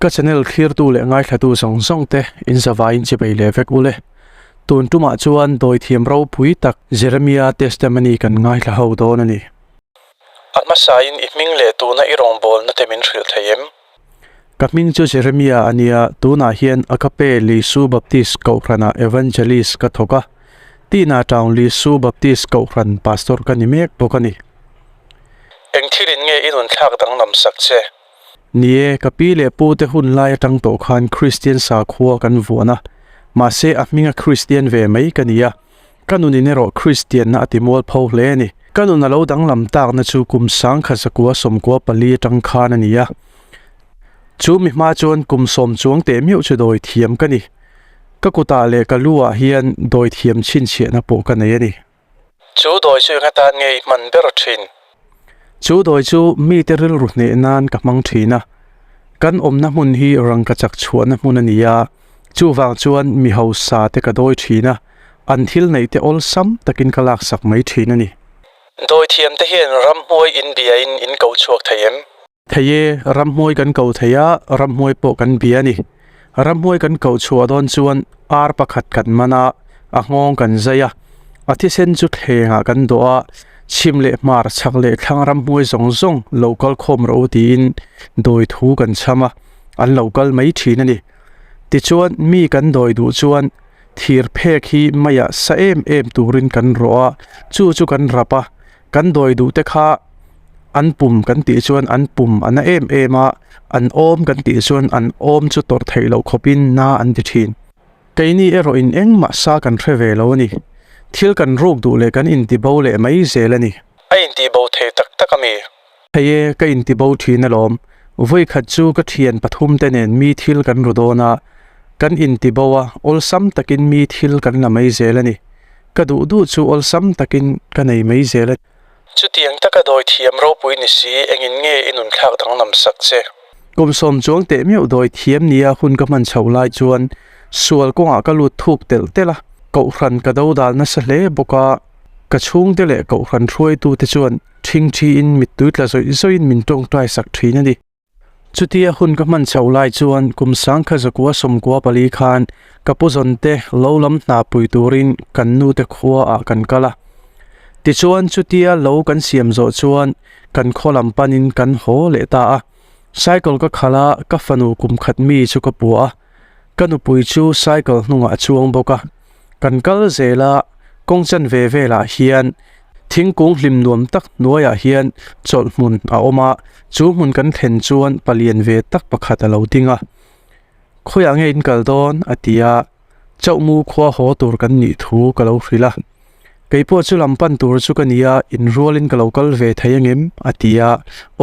Ka channel thlirtu leh ngaithlatu zawng zawng te in zavaiin chibei leh vek ule. Tun tumah chuan dawithiam ropui tak Jeremia testimony kan ngaithla ho dawn a ni. A hmasain i hming leh tuna i rawngbawlna te min hrilh thei em? Ka hming chu Jeremia a nia, tunah hian Agape Lisu Baptist Kohhranah Evangelist ka thawk a, Tina Town Lisu Baptist Kohhran Pastor ka ni mek bawk a ni. Eng thilin nge i nun thlak danglam sak che? Ni e, ka pi leh pu te hun lai atang tawh khan Kristian sakhua kan vuan a, mahse a hminga Kristian ve mai ka ni a, ka nunin erawh Kristianna a ti mualpho hle a ni. Ka nun a lo danglam takna chu kum sangkhat zakua sawmkua pali atang khan a ni a, chu mi hma chuan kum sawm chuang teh meuh chu dawi thiam ka ni. Ka kutah leh ka lu ah hian dawi thiam chhinchhiahna pawh ka nei a ni. Chu dawi chu eng atan nge i hman ber thin? Chu dawi chu mite rilru hneh nan ka hmang thin a. Kan awmna hmun hi rangkachak chhuahna hmun a ni a, chuvang chuan mi hausa te ka dawi thin a, an thil neih te awlsam takin ka laksak mai thin a ni. Dawi thiam te hian ramhmuai in biain in ko chhuak thei em? Thei e, ramhmuai kan ko thei a, ramhmuai pawh kan bia a ni. Ramhmuai kan koh chhuah dawn chuan ar pakhat kan man a, a nghawng kan zai a, a thisen chu thlengah kan dawh a, chhim leh hmar chhak leh thlang ramhmuai zawng zawng lo kal khawm rawh u tiin dawi thu kan chham a, an lo kal mai thin a ni. Tichuan mi kan dawi duh chuan thir phek hi maiah sa em em turin kan rawh a, chu chu kan rap a, Kan dawi duh te kha an pum kan tih chuan an pum a na em em a, an awm kan tih chuan an awm chu tawrh theih loh khawpin na an ti thin. Keini erawh in engmah sa kan hre ve lo a ni. Thil kan ruk duh leh kan intibo leh mai zel a ni. A intibo thei tak tak a mi? Hei e, ka intibo thin alawm. Vawikhat chu ka thian pathum te nen mi thil kan ru dawn a, kan intibo a, awlsam takin mi thil kan la mai zel a ni. Ka duh duh chu awlsam takin ka nei mai zel a. Chutiang taka dawi thiam ropui ni si, engin nge i nun thlak danglam sak che? Kum sawm chuang teh meuh dawi thiam nia hun ka hman chhoh lai chuan sual kawngah ka lut thuk telh telh a, kohhran ka do dal nasa hle bawk a, ka chhungte leh kohhran hruaitute chuan ṭhingṭhiin mittui tla zawih zawihin min ṭawngṭai sak ṭhin a ni. Chutia hun ka hman chhoh lai chuan kum sangkha zakua sawmkua pali khan ka pu zawnte lo lam hna pui turin kan nute khua ah kan kal a. Tichuan chutia lo kan siam zawh chuan kan khaw lam panin kan haw leh ta a. Cycle ka khalh a, ka fanu kum khat mi chu ka pua a. Ka nupui chu cycle hnungah a chuang bawk a. Kan kal zel a, kawng chanve velah hian thingkung hlim nuam tak hnuaiah hian chawlh hmun a awm a, chu hmun kan thlen chuan palian ve tak pakhat a lo ding a. Khawiah nge in kal dawn? a ti a, Chauhmu khua haw tur kan nih thu ka lo hrilh a. Kei pawh chu lam pan tur chu ka ni a, inrualin ka lo kal ve thei angem? a ti a,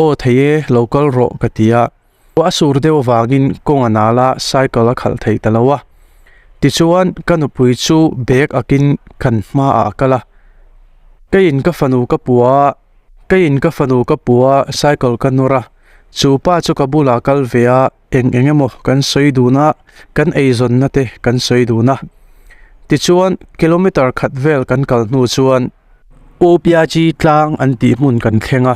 Aw thei e, lo kal rawh ka ti a. A sur deuh avangin kawng a nal a, cycle a khalh thei ta lo a. Tichuan, ka nupui chu bag akin kan hmaah a kal a. Keiin ka fanu ka pua a, keiin ka fanu ka pua a, cycle ka nawr a. Chu pa chu ka bulah kal ve a, eng eng emaw kan sawi dun a, kan eizawnna te kan sawi dun a. Tichuan, kilometer khat vel kan kal hnu chuan, Opiachi tlang an tih hmun kan thleng a,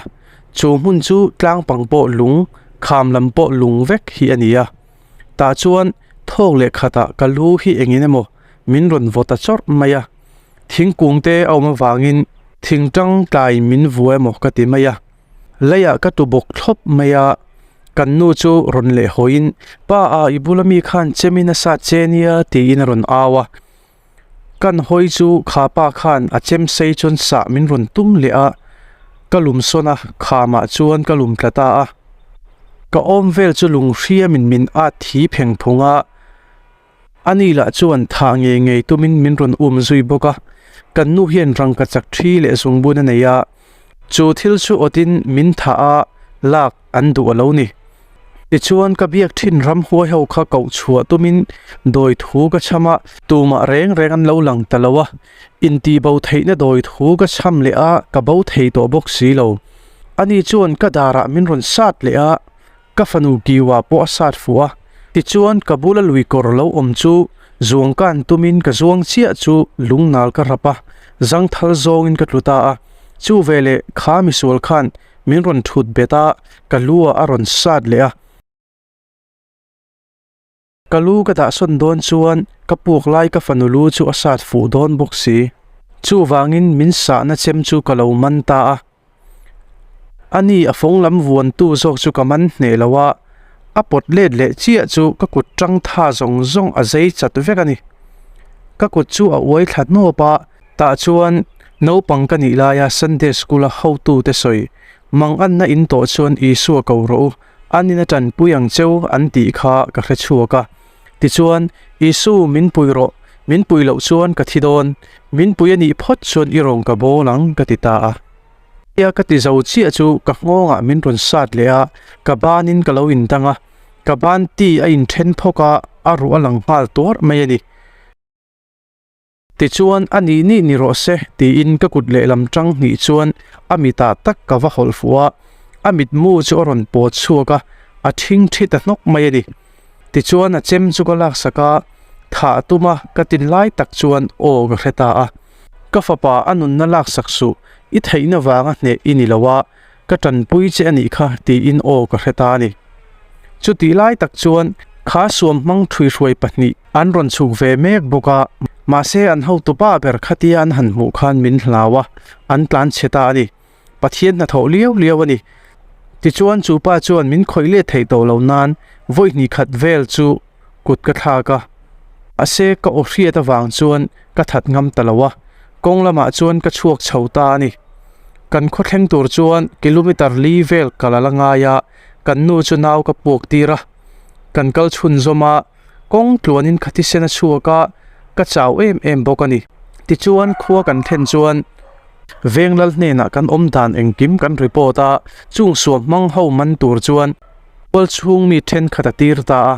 chu hmun chu tlang pang pawh lung, kham lam pawh lung vek hi a ni a. Tah chuan thawk leh khatah ka lu hi engin emaw min rawn vaw ta chawrh mai a, thingkung te a awm avangin thingtang tlai min vua emaw ka ti mai a. Leiah ka tu bawk thlawp mai a, kan nu chu rawn leh hawiin, Pa a, i bula mi khan chemin a sat che nia tiin a rawn au a. Kan hawi chu kha pa khan a chem sei chuan sah min rawn tum leh a, ka lum sawn a, khamah chuan ka lum tla ta a. Ka awm vel chu lung hriamin min at thi pheng phung a, ani lah chuan thah ngei ngei tumin min rawn um zui bawk a, kan nu hian rangka chak thi leh zungbun a nei a, chu thil chu awtin min thah a, lak an duh a lo ni. Tichuan ka biak thin ramhuai ho kha koh chhuah tumin dawi thu ka chham a, tumah reng reng an lo lang ta lo a, intih bo theihna dawi thu ka chham leh a, ka bo thei tawh bawk si lo. Ani chuan ka darah min rawn sat leh a, ka fanu kiua pawh a sat fuh a, tichuan ka bula lui kawr lo awm chu zuang kan tumin ka zuang chiah chu lungnal ka rap a, zangthal zawngin ka tlu ta a, chu veleh kha misual khan Min rawn thut bet a, ka lu ah a rawn sat leh a. Ka lu ka dah sawn dawn chuan ka puak lai ka fanu lu chu a sat fuh dawn bawk si. Chuvangin min sahna chem chu ka lo man ta a. Ani a fawng lam vuantu zawk chu ka man hneh lo a, a pawt let leh chiah chu ka kut tang tha zawng zawng a zei chat vek a ni. Ka kut chu a uai thla hnawp a, tah chuan naupang ka nih laia Sunday School a hotute sawi manganna in tawh chuan Isua ko rawh u, Anin a tanpui ang cheu an tih kha ka hre chhuak a. Tichuan, Isu, min pui rawh, min pui loh chuan ka thi dawn, min pui a nih phawt chuan i rawn ka bawl ang, ka ti ta a. Tia ka ti zo chiah chu ka nghawngah min rawn sat leh a, ka banin ka lo indang a, ka ban ti a inthen phawk a, a ruh a lang nghal tuarh mai a ni. Tichuan, a nih nih ni rawh se, tiin ka kut lehlam tang hnih chuan a mitah tak ka va hawlh fuh a, a mitmu chu a rawn pawt chhuak a, a thing thi ta hnawk mai a ni. Tichuan, a chem chu ka laksak a, thah tum a ka tin lai tak chuan aw ka hre ta a. Ka fapa a nunna laksak suh, i theihna vanga hneh i ni lo a, ka tanpui che a nih kha tiin aw ka hre ta a ni. Chutih lai tak chuan kha suam hmang ṭhuihruai pahnih an rawn chhuk ve mek bawk a, mahse an hotu pa ber khatia an han hmuh khan min hlau a, an tlan chhe ta a ni. Pathian hnathawh liau liau a ni. Tichuan chu pa chuan min khawih let theih tawh lo nan vawi hnih khat vel chu kut ka thlak a, mahse ka aw hriat avang chuan ka that ngam ta lo a, kawng lamah chuan ka chhuak chho ta a ni. Kan khaw thleng tur chuan kilometer li vel kal a la ngai a, kan nu chu nau ka puak tir a, kan kal chhunzawm a, kawng tluanin ka thisen a chhuak a, ka chau em em bawk a ni. Tichuan khua kan thlen chuan Venglal hnenah kan awm dan engkim kan report a, chung suam hmang ho man tur chuan Tual chhung mi thenkhat a tir ta a,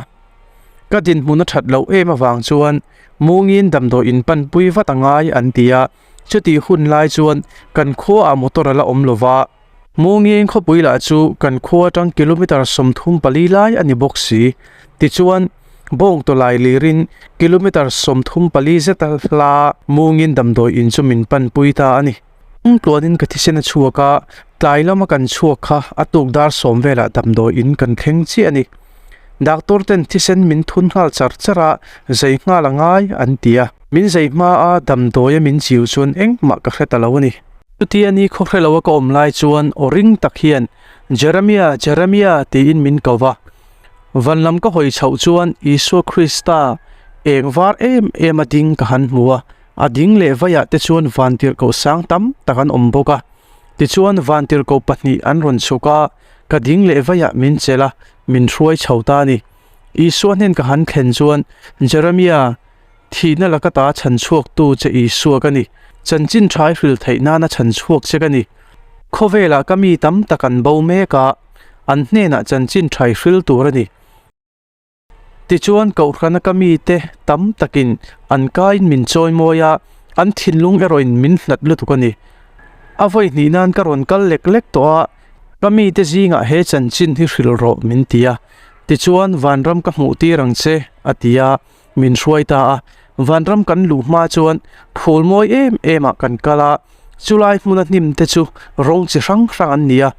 ka dinhmun a that loh em avang chuan Mungin damdawi in panpui vat a ngai an ti a, chutih hun lai chuan kan khuaah motor a la awm lo va, Mungin khawpui lah chu kan khua atang kilometre 34 lai a ni bawk si, tichuan bawng tawlai lirin kilometre 34 zeta hla Mungin damdawi in chu min panpui ta a ni. Tluanin ka thisen a chhuak a, tlai lama kan chhuak kha a tuk dar sawm velah damdawi in kan thleng chiah a ni. Doctor ten thisen min thun nghal char char a, zei nghal a ngai an ti a. Min zei hma a damdawi a min chiu chuan engmah ka hre ta lo a ni. Chutia ni khaw hre lo a ka awm lai chuan aw ring tak hian Jeremia, Jeremia tiin min ko va. Van lam ka hawi chhoh chuan Isua Krista eng var em em a ding ka han hmu a. A ding leh vaiah te chuan vantirhkoh sang tam tak an awm bawk a. Tichuan vantirhkoh pahnih an rawn chhuk a, ka ding leh vaiah min chelh a, min hruai chho ta a ni. Isua hnen ka han thlen chuan, Jeremia, thihna laka ta chhan chhuaktu che Isua ka ni. Chanchin ṭhai hril theih nana chhan chhuak che ka ni. Khawvelah ka mi tam tak an bo mek a, an hnenah chanchin ṭhai hril tur a ni. Tichuan Kohhrana ka mite tam takin an kaiin min chawimawi a, an thinlung erawhin min hlat lutuk a ni. A vawi hnih nan ka rawn kal lek lek tawh a, ka mite zingah he chanchin hi hrilh rawh min ti a. Tichuan vanram ka hmuh tir ang che, a ti a, min hruai ta a. Vanram kan luh hma chuan phul mawi em em ah kan kal a, chulai hmuna hnim te chu rawng chi hrang hrang an ni a.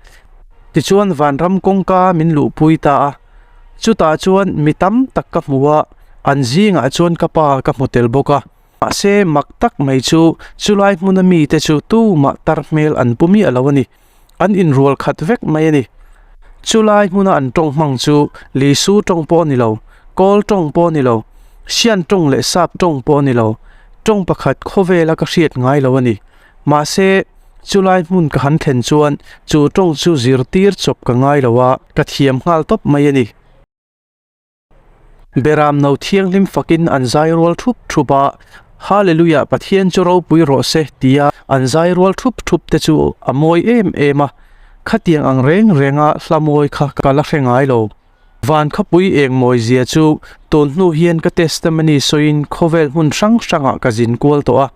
Tichuan vanram kawngka min luhpui ta a. Chutah chuan mi tam tak ka hmu a, an zingah chuan ka pa ka hmu tel bawk a. Mahse mak tak mai chu chulai hmuna mite chu tumah tar hmel an pu miah lo a ni. An inrual khat vek mai a ni. Chulai hmuna an tawng hmang chu Lisu tawng pawh a ni lo, Kawl tawng pawh a ni lo, Sian tawng leh Sap tawng pawh a ni lo, tawng pakhat khawvela ka hriat ngai lo a ni. Mahse, chulai hmun ka han thlen chuan chu tawng chu zirtir chawp ka ngai lo a, ka thiam nghal tawp mai a ni. Beram no thianghlim fakin an zai rual thup thup a, Hallelujah Pathian chu ropui rawh se tia an zai rual thup thup te chu a mawi em em a, khatiang ang reng renga hla mawi kha ka la hre ngai lo. Van khawpui eng mawi zia chu tun hnu hian ka testimony sawiin khawvel hmun hrang hrangah ka zin kual tawh a,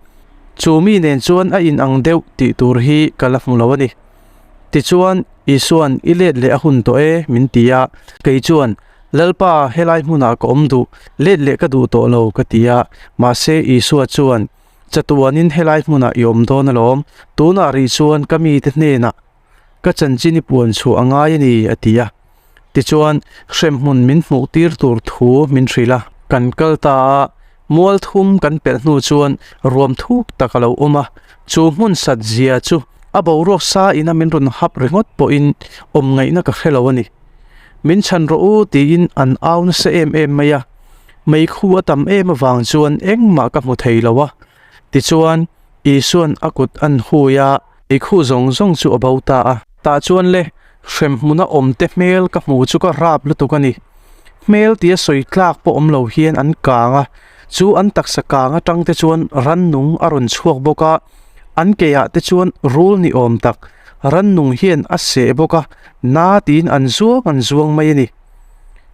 chu mi nen chuan a in ang deuh tih tur hi ka la hmu lo a ni. Tichuan, Isua'n i let leh a hun tawh e min ti a, kei chuan, Lalpa helai hmunah ka awm duh, let leh ka duh tawh lo ka ti a, mahse Isua chuan, Chatuanin helai hmunah i awm dawn alawm, tunah rih chuan ka mite hnenah Ka chanchin i puan chhuah a ngai a ni, a ti a. Tichuan, hremhmun min hmuh tir tur thu min hrilh a. Kan kal ta a, mual thum kan pelh hnu chuan ruam thuk tak a lo awm a, chu hmun sat zia chu a boruak sa ina min rawn hap ringawt pawhin awm ngaihna ka hre lo a ni. Min chhan rawh u tiin an au nasa em em mai a, meikhu a tam em avang chuan engmah ka hmu thei lo a. Tichuan, Isua'n a kut an hui a, meikhu zawng zawng chu a bo ta a. Tah chuan le, hremhmuna awmte hmel ka hmu chu ka rap lutuk a ni. Hmel tia sawi tlak pawh awm lo hian an kang a, chu an taksa kang atang te chuan rannung a rawn chhuak bawk a, an keah te chuan rul ni awm tak rannung hian a seh bawk a, na tiin an zuang an zuang mai a ni.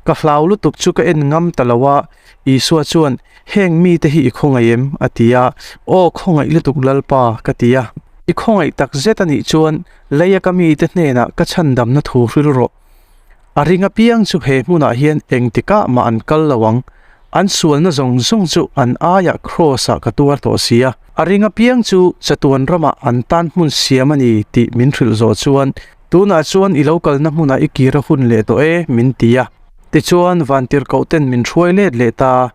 Ka hlau lutuk chu ka en ngam ta lo a, Isua chuan, Heng mite hi i khawngaih em? a ti a. Aw, khawngaih lutuk Lalpa, ka ti a. I khawngaih tak zet a nih chuan leia ka mite hnenah ka chhandamna thu hril rawh. A ring apiang chu he hmunah hian engtikah mah an kal lo ang. An sualna zawng zawng chu an aiah Kraws-ah ka tuar tawh si a. A ring apiang chu chatuan ramah an tan hmun siam a ni tih min hrilh zawh chuan, Tunah chuan i lo kalna hmunah i kir a hun leh tawh e, min ti a. Tichuan, vantirhkohten min hruai let leh ta.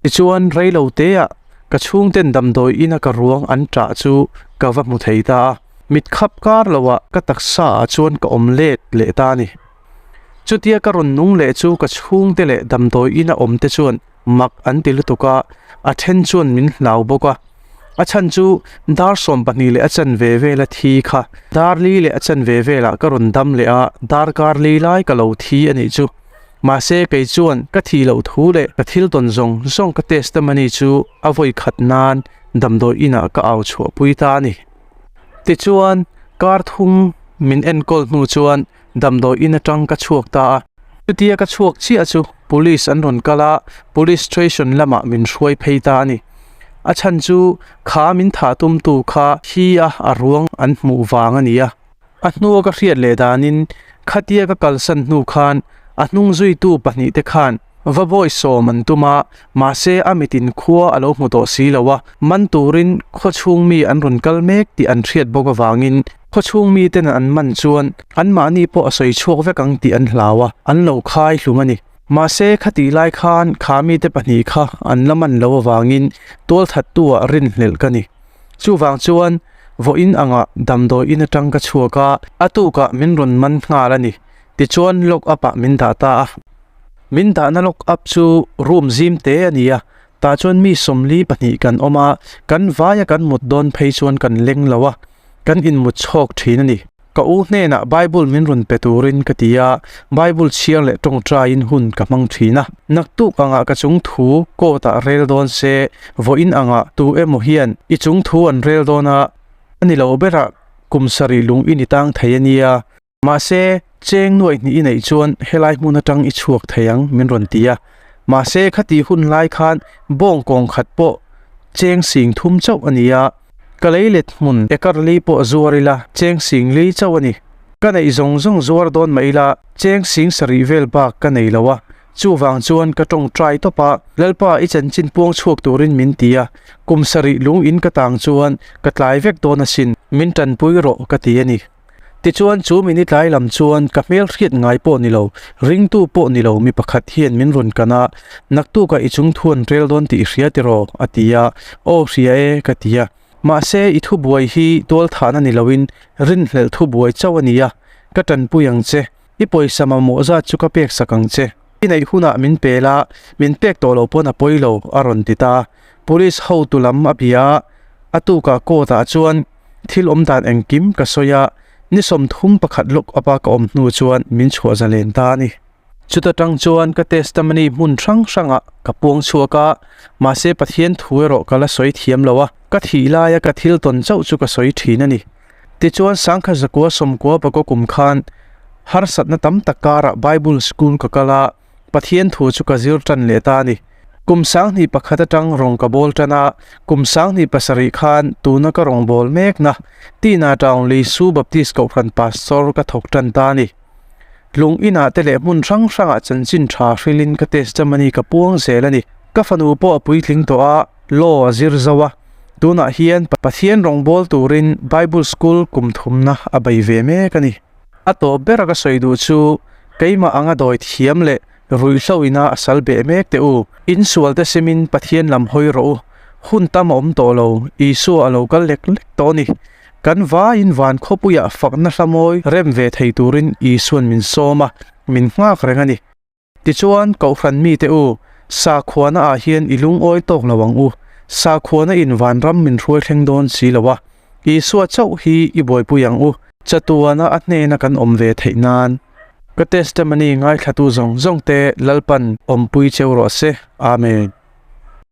Tichuan, rei lo teah ka chhungten damdawi ina ka ruang an ṭah chu ka va hmu thei ta a. Mit khap kar loah ka taksa ah chuan ka awm let leh ta a ni. Chutia ka rawn nung leh chu ka chhungte leh damdawi ina awmte chuan mak an ti lutuk a, a then chuan min hlau bawk a. A chhan chu dar 12 leh a chanve vela thi kha dar li leh a chanve velah ka rawn dam leh a, darkar li lai ka lo thi a nih chu. Mahse kei chuan ka thih loh thu leh ka thil tawn zawng zawng ka testimony chu a vawi khat nan damdawi inah ka au chhuahpui ta a ni. Tichuan kar thum min enkawl hnu chuan damdawi in atang ka chhuak ta a. Chutia ka chhuak chiah chu police an rawn kal a, police station lamah min hruai phei ta a ni. A chhan chu kha min thah tumtu kha thi a a ruang an hmuh vang a ni a. A hnua ka hriat leh danin khatia ka kalsan hnu khan a hnung zuitu pahnihte khan Va bawi sawm an tum a, mahse a mitin khua a lo hmu tawh si lo a, man turin khaw chhung mi an rawn kal mek tih an hriat bawk avangin khaw chhung miten an man chuan anmahni pawh a sawi chhuak vek ang tih an hlau a, an lo khai hlum a ni. Mahse khatih lai khan kha mite pahnih kha an la man lo avangin tualthattu-ah rinhlelh ka ni. Chuvang chuan vawiin angah damdawi in atang ka chhuak a, a tukah min rawn man nghal a ni. Tichuan lock up ah min dah ta a. Min dahna lock up chu room zim te a ni a, tah chuan mi 42 kan awm a, kan vaia kan mut dawn phei chuan kan leng lo a, kan inmut chhawk thin a ni. Ka u hnenah Bible min rawn pe turin ka ti a, Bible chhiar leh tawngtaiin hun ka hmang thin a. Naktuk angah ka chung thu court ah rel dawn se, vawiin angah tu emaw hian i chung thu an rel dawn a, a ni lo berah kum sarih lung i ni tang thei a nia. Mahse, cheng nuaih hnih i neih chuan helai hmun atang i chhuak thei ang, min rawn ti a. Mahse, khati hun lai khan bawng kawng khat pawh cheng sing thum chauh a ni a. Ka lei let hmun ekar li pawh zuar ila cheng sing li chauh a ni. Ka neih zawng zawng zuar dawn mah ila cheng sing sarih vel bak ka nei lo a. Chuvang chuan ka tawngtai tawp a, Lalpa i chanchin puang chhuak turin min ti a, kum sarih lung in ka tang chuan ka tlai vek dawn asin, min tanpui rawh ka ti a ni. Tichuan chu mini tlai lam chuan ka hmel hriat ngai pawh ni lo, ringtu pawh ni lo mi pakhat hian min rawn kan a, Naktukah i chung thu an rel dawn tih i hria tiraw? a ti a, Aw hria e ka ti a. Mahse i thubuai hi tualthahna ni loin rinhlelh thubuai chauh a ni a, ka tanpui ang che. I pawisa mamawh zat chu ka pek sak ang che. I neih hunah min pe la, min pek tawh loh pawn a pawi lo, a rawn ti ta. Police hotu lam a bia a, a tukah court ah chuan thil awm dan engkim ka sawi a, ni 31 lawk up a ka awm hnu chuan min chhuah zalen ta a ni. Chuta tang chuan ka testimony hmun hrang hrangah ka puang chhuak a, mahse Pathian thu erawh ka la sawi thiam lo a, ka thih laia ka thil tawn chauh chu ka sawi thin a ni. Tichuan Sangkha Zakua Sawmkua Pakaw kum khan harsatna tam tak karah Bible School ka kal a, Pathian thu chu ka zir tan leh ta a ni. Kum 2001 atang rawng ka bawl tan a, kum 2007 khan tuna ka rawng bawl mekna Tina Town Lisu Baptist Kohhran Pastor ka thawk tan ta a ni. Lung inah te leh hmun hrang hrangah chanchin tha hrilin ka testimony ka puang zel a ni. Ka fanu pawh a puitling tawh a, Law a zir zo a, tunah hian Pathian rawngbâwl turin Bible School kum thumna a bei ve mek a ni. A tawp bera ka sawi duh chu keimah anga dawi thiam leh Ruihhlo ina a sal beh mek teh u. In sualte simin Pathian lam hawi rawh u. Hun tam a awm tawh lo, Isua a lo kal lek lek tawh a ni. Kan vaiin van khawpuiah fakna hla mawi rem ve thei turin Isuan min sawm a, min nghak reng a ni. Tichuan, Kohhran mite u, sakhuana ah hian i lungawi tawk lo ang u. Sakhuana in vanram min hruai thleng dawn si lo a, Isua chauh hi i buaipui ang u. Chatuana a hnena kan awm ve theih nan. Ka testimony ngaithlatu zawng zawng te Lalpan awmpui cheu rawh se. Amen.